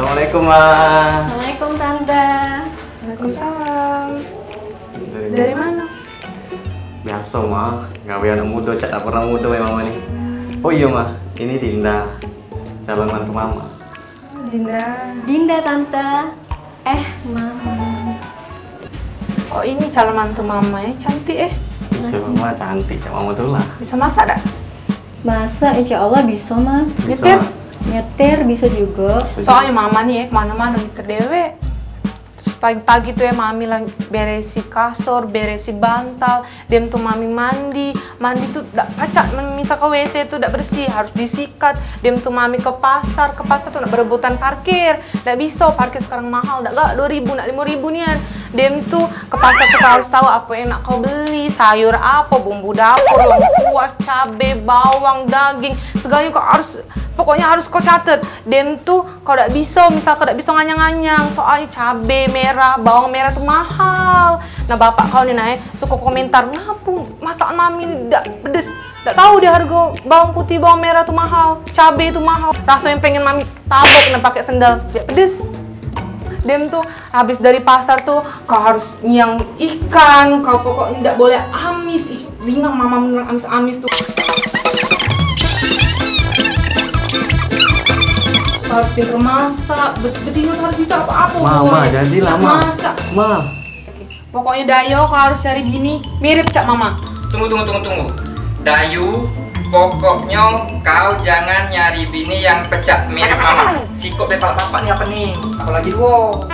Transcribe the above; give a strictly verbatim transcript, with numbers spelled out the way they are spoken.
Assalamualaikum, Ma. Assalamualaikum, Tante. Waalaikumsalam. Dari, dari mana? Biaso, Ma. Gawe anak mudo, cak dak pernah mudo memang, Ma, ni. Oh iyo, Ma. Ini Dinda. Calon mantu Mama. Dinda. Dinda, Tante. Eh, Mama. Oh, ini calon mantu Mama, ya. Cantik, eh. Iyo, Ma, cantik cak Mama tu lah. Bisa masak dak? Masak, insya Allah bisa, Ma. Bisa, nyetir? Ma. Nyetir bisa juga. Bisa juga. Soalnya Mama ni, eh, kemana-mana nyetir dewek. Terus pagi-pagi tu, eh, Mami lah beresi kasur, beresi bantal. Dem tu Mami mandi, mandi tu dak pacak, misal ke W C tu dak bersih, harus disikat. Dem tu Mami ke pasar, ke pasar tu nak berebutan parkir, dak biso, parkir sekarang mahal, dak galak dua ribu, nak limo ribu nian. Dem tu ke pasar tu kau harus tahu apa yang nak kau beli, sayur apa, bumbu dapur, lengkuas, cabe, bawang, daging, segalanya kau harus, pokoknya harus kau catet. Dem tu kau dak biso, misal kau dak biso nganyang-nganyang, soalnyo cabe merah, bawang merah tu mahal. Nah, bapak kau ni, nah, eh, suko komentar, "Ngapo masakan mami ni dak pedes?" Dak tahu dia harga bawang putih, bawang merah tu mahal, cabe tu mahal. Rasonyo pengen mami tabok nah pakai sendal, biar pedes. Dem tu habis dari pasar tu kau harus nyiang ikan, kau pokoknya dak boleh amis. Ih, Ringan mama menang amis-amis tu. Harus pinter masak, bet- betina tu harus bisa apa-apa. Ma, ma, pokoknya. Jadilah, nak ma. Masak. Ma. Pokoknya Dayo kau harus cari bini mirip cak mama. Tunggu, tunggu, tunggu, tunggu. Dayu, pokoknya kau jangan nyari bini yang pecak mirip mama. Sikok bepal bapak ni apa ni? Apalagi duo.